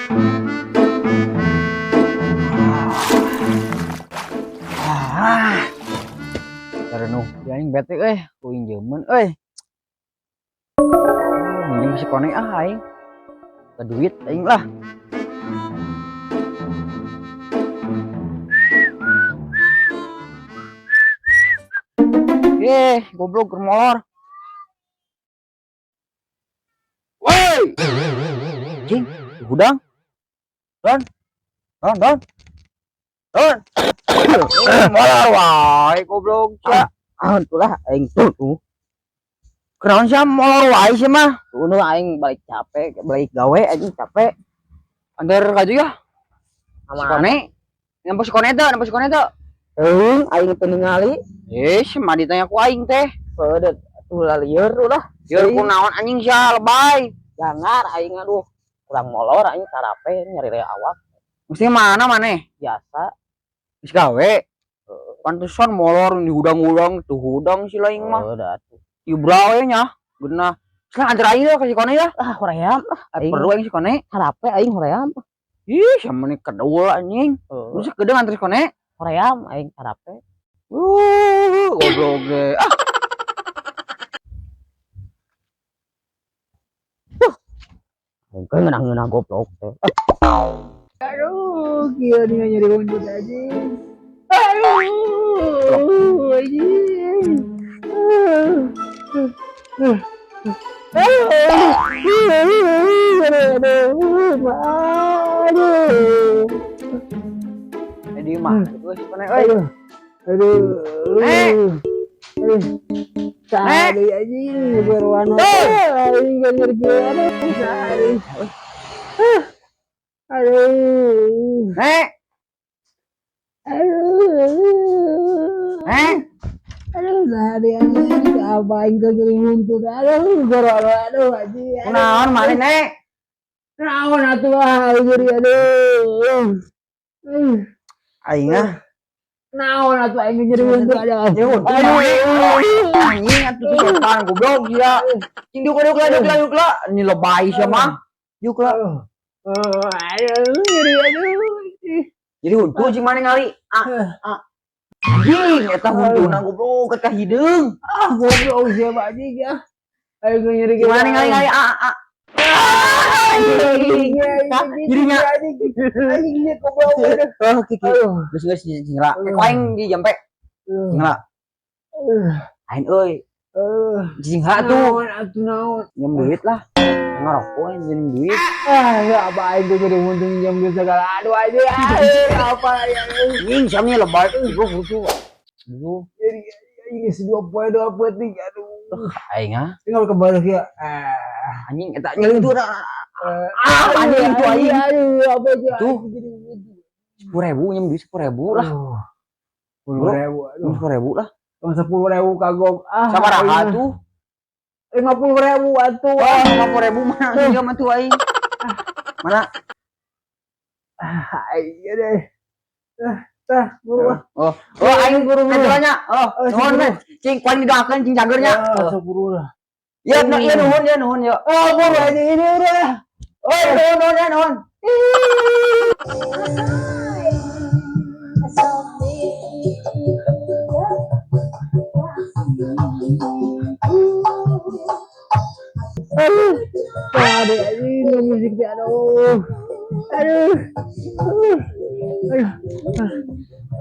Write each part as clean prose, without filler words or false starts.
Ah. Tarenuh aing bete euy, ku injeumeun euy. Minjem si Kone ah aing. Ke duit aing lah. Eh, goblok keur molor. Woi. Cing, hudang. Don. Don, don. Don. Molor wae goblok sia. Ah, itulah aing tuh. Kunaon sia molor wae sia mah? Tuh aing balik capek, balik gawe anjing capek. Antar ka ya. Si Sama Kone. Nempo si Kone teu, nempo si Kone teu. Euy, aing teu ningali. Eh, si mah ditanya ku aing teh. Heueuh, tuh lieur ulah. Lieur kunaon anjing sia lebay. Jangan aing aduh. Kurang molor aing sarape nyari re awak. Mesti mana maneh? Biasa. Geus gawe. Pantesan molor di hudang-hudang tuh hudang si laing mah. Heueuh dah tuh. Ieu brawe nya. Geunah. Sekarang antar aing lah ka si Kone ya. Ah, hoream ah. Aing perlu aing si Kone. Sarape aing hoream. Ih, sia mah kedul anjing. Heeh. Terus kedeung antar si Kone. Hoream aing sarape. Goblok ge. Ah. Aing ge ngeunah-ngeunah goblok teh. Aduh, kieu nih nyeri buntut anjing. Aduh, anjing. Aduh, aduh. Di mana tuh si Kone euy? Aduh. Aduh. Eh. Aduh. Sehari anjing berwarna. Aing nyeri kieu aduh sehari. Aduh. Nek, Aduh. nek. Aduh, sehari anjing apa aing teh nyeri buntut. Aduh, goro aduh anjing. Kunaon maneh, Nek? Naon atuh ah nyeri aduh. Aing ah. Naon atuh aing nyeri buntut aduh. Ya untung maneh. Anjing atuh tuh setan goblok sia. Cing diuk diuk lah diuk lah diuk lah. Ini lebay sia mah. Diuk lah. Aduh, nyeri aduh. Jadi huntu cing maneh ngali. Ah, ah. Anjing eta huntuna goblok ka hideung. Ah, goblok sia anjing ya. Aing nyeri Cing maneh ngali ngali ah ah. Anjing. Jadinya. Anjing goblok. Oh, kiki. Aduh. Geus geus cing lah. Ku aing di jampe. Cing lah. Aing euy. Cing ha tuh. Naon atuh naon. Nyem duit lah. Ngerokok aing nyem duit. Ah, ya apa aing tuh jadi untung jam duit segala. Aduh aja. Apa ya. Anjing siamnya lebay goblok lucu. Aduh, Jadi ini dua poin dua penting aduh. Aing ah. Tinggal kembali ya. Ah. Anjing eta nyelin tuh. Ah, anjing itu anjing. Aduh, apa aja. Tuh. 10.000 nyem duit 10.000 lah. 10.000 aduh. 10.000 lah. 10.000 kagok. Ah. Sabaraha tuh? 50.000 atuh. Oh, 50.000 mah anjing mah tuh aing. Mana? Ah, iya deh. Ah, tah, buru ah. Oh, oh aing buru buru. Nya. Oh, nuhun meh. Cing kuaing didoakeun cing cagernya. Ah, sepuluh lah. Ya, nu iya nuhun ya nuhun ya. Oh, buru aja ini udah. Oh, nuhun nuhun ya nuhun. Aduh, aduh, ini musik teh aduh. Aduh. Aduh. Aduh.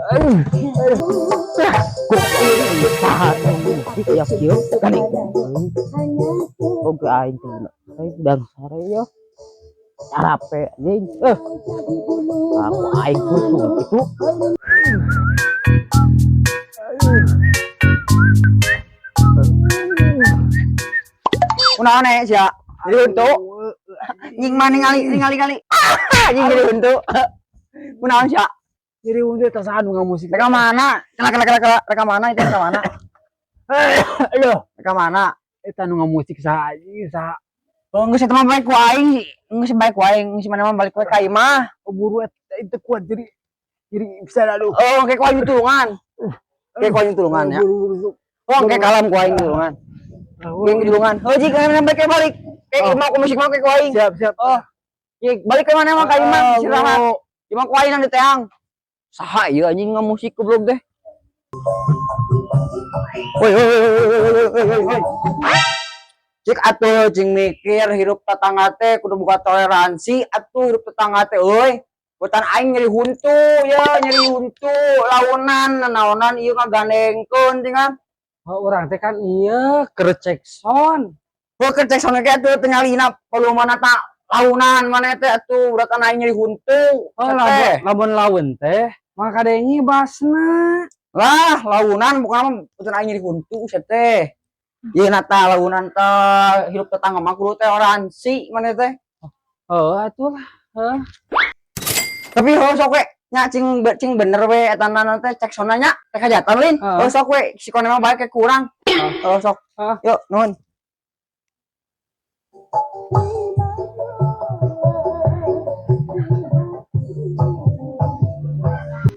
Aduh. Musik ya kieu kan. Oke aing teh. Aing udang sare yo. Sarape anjing. Eh. Aku aing kutu kitu. Kunaon nek sia? Jadi huntu. Nying mana ngali ningali ngali. Anjing jadi huntu. Kunaon sia? Jadi untuk tas anu nggak musik. Reka mana? Kela kela kela kela reka mana itu reka mana? Aduh, Reka mana? eta nu musik saha anjing saha. Oh, geus eta mah balik ku aing, geus balik ku aing, geus mana mah balik we ka imah. Oh, buru eta itu kuat jadi bisa aduh. Oh, kayak ku aing tulungan. Kayak ku aing tulungan ya. Buru buru. Oh, kayak kalam ku aing tulungan. Aing tulungan. Oh, jika balik balik. Kayak mau ku musik mau kayak ku aing. Siap siap. Oh. Cik, balik ke mana mah ka imah Ah, istirahat. bro. Imah ku aing di teang. Saha ieu anjing ngamusik goblok teh. Woi woi woi woi woi woi woi. Cik atuh cing mikir hirup tetangga teh kudu buka toleransi atuh hirup tetangga teh euy. Buatan aing nyeri huntu ya, nyeri huntu launan naonan ieu ngagandengkeun tinggal. Oh, urang teh kan iya keur cek sound. Heuh keur cek sound ge atuh tingalina volumena ta launan mana teh atuh uratan aing nyeri huntu. Oh, lamun lamun laun teh maka kadengi basna. Lah, launan bukan mah buatan aing nyeri huntu sia teh. Ieu na ta launan teh hirup tetangga mah kudu toleransi mana teh. Oh, atuh lah. Heuh. Tapi heuh sok we nya cing cing bener we eta na teh cek sound nya teh hajatan lin. Heeh. Heuh sok we si kone mah bae ke kurang. Heuh sok. Heeh. Yuk, nuhun.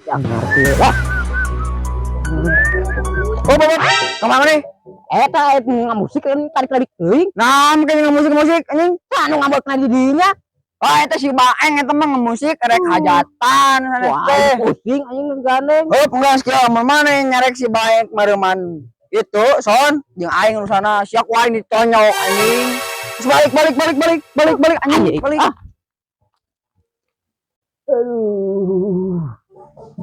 Yang ngerti lah. Oh, bapak, kemana nih? Eta eta ngamusik kan tarik-tarik teuing. Nah, mungkin ngemusik-musik anjing. Anu ngambek di dinya. Oh, eta si Baeng eta mah ngemusik rek hajatan sanes Wah, teh. pusing anjing gandeng. Oh, penggas kieu mun maneh nyarek si Baeng mareuman itu son jeung aing urusana sia ku aing ditonyok anjing. Terus balik balik balik balik balik balik anjing balik. Ah. Aduh.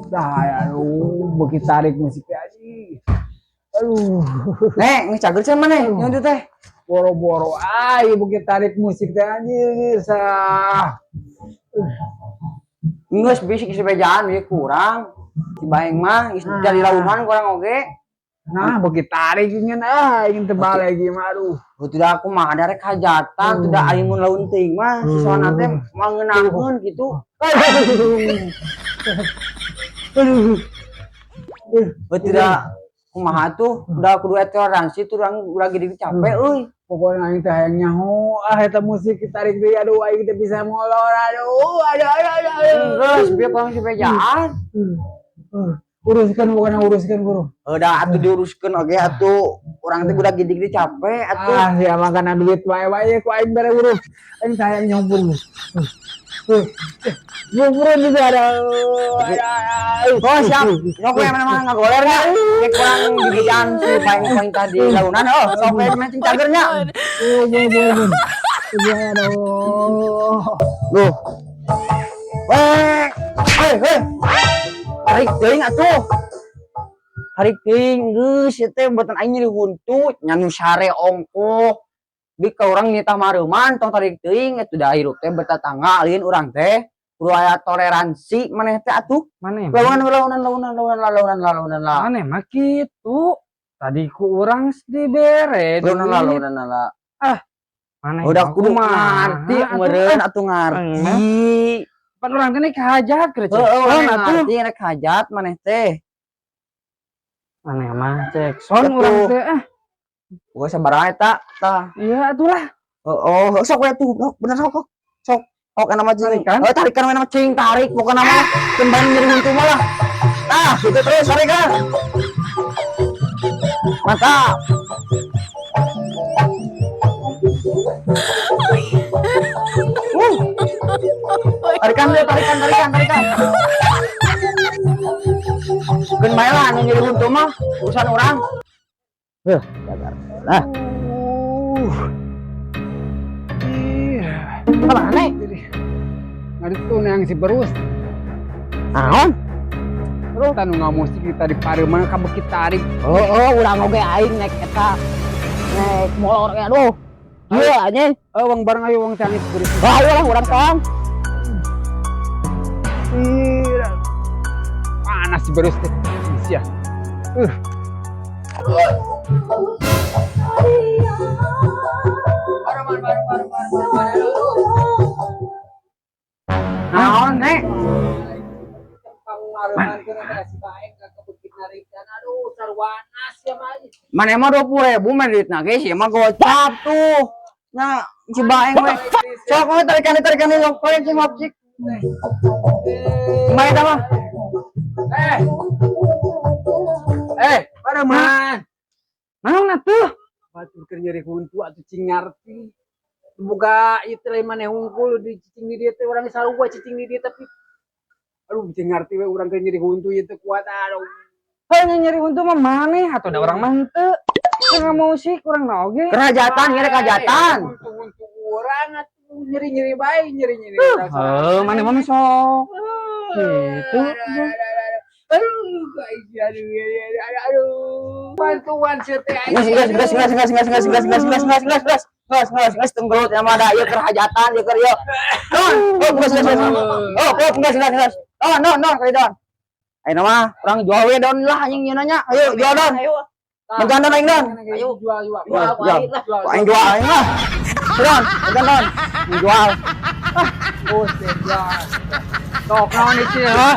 Dah, aduh, beuki tarik musik teh anjing. Aduh, Nek, geus cager cenah maneh nyeun teh. Boro-boro ay beuki tarik musik teh anjing sah. Geus bisik sepejaan ieu kurang. Si Baeng mah geus jadi launan kurang oge. Nah, beuki tarik ingin ah ingin terbalik mah aduh. Oh, tidak aku mah ada rek hajatan, tidak aing mun laun teuing mah si sound teh mangeunahkeun gitu. Aduh. Oh, tidak kumaha tuh, udah kudu toleransi tuh urang udah gede capek euy. Pokoknya aing teh hayang nyaho ah eta musik ditarik deui, aduh, aing teh bisa molor, aduh aduh aduh aduh. Aduh. Geus bieu kurang sepejaan. Uruskan pokoknya, uruskan bro. Udah atuh diuruskeun oge atuh urang teh udah gede-gede capek atuh. Ah, sia makan duit wae wae ku aing bere urus. Aing teh hayang nyaho buru. Buru juga aduh. Aduh. Oh siap, nyok we mana ngagoler nya. Cek kurang dibejaan si paing-paing tadi launan oh, sok we mancing cagernya. Oh, buru buru. Aduh. Loh. Weh, hei, hei. Tarik teuing atuh. Tarik teuing geus ieu teh buatan aing nyeri huntu, nya nu sare ongkoh. Bi ka urang nitah mareuman tong tarik teuing atuh da hirup teh bertetangga alin urang teh. Kudu aya toleransi maneh teh atuh. Maneh. Launan launan launan launan launan launan lah. Maneh mah kitu. Tadi ku urang dibere Launan lah launan lah. Maneh Udah mah kudu kumaha ngarti atuh, meureun ah. atuh ngarti. Pan urang teh nek hajat keur cek. Heeh, Sound urang atuh. ngarti rek hajat maneh teh. Maneh mah cek sound Atuh. urang teh ah. Gua sabaraha eta tah. Iya atuh lah. Oh, sok we tuh, sok bener sok sok. Sok. Sok nama cing. Tarikan? Oh, tarikan we nama cing, tarik pokokna mah kembang nyeri huntu mah lah. Tah, gitu terus tarikan. Mantap. Tarikan deh, tarikan, tarikan, tarikan. Keun bae lah anu nyeri huntu mah urusan urang. Heuh, jagar. Lah, Iya. kemana? Jadi ngaditu yang si berus. Naon? Terus tanu ngamusik kita di pareuman ka beuki tarik. Oh, oh, urang oge aing naik eta. Naik molor ge aduh. Iya anjing. Oh, wong bareng ayo wong tangis berus. Wah, ayo lah urang kawan. Iya. Panas si berus teh. Sia. Naon, Nek? Mana emang 20.000 mah duitna ge sih mah gocap tuh. Nah, si Baeng we. Sok we tarikan tarikan sok we cing cik. Kumaha eta mah? Eh. Eh, pareman. Naon atuh? Batur keur nyeri huntu atuh cing ngarti. Boga ieu teh lain maneh hungkul di cicing di dieu teh, urang sarua cicing di dieu, tapi aduh, teu ngarti we urang teh nyeri huntu ieu teh kuat, aduh. Heuh, nyeri huntu mah maneh atuh, da urang mah henteu. Teu musik urang na oge. Keur hajatan, ngere hajatan. Huntu-huntu urang atuh nyeri-nyeri bae, nyeri-nyeri urang. Heuh, maneh mah sok. Gitu. Aduh, aduh, aduh, aduh, aduh. Bantuan sia teh aing. Geus geus geus geus geus geus geus geus geus geus geus geus geus geus geus geus, tunggu yang ada ieu keur hajatan ieu keur ieu. Don, oh geus geus geus. Oh, oh geus geus geus. Don, don, don, kali don. Ayo mah, urang jual we don lah anjing ieu nanya. Ayo jual don. Ayo. Mencan don aing don. Ayo jual, jual. Jual, Jual, jual. lah. Aing jual aing lah. Don, mencan don. Aing jual. Oh, jual. Tok naon ieu ha?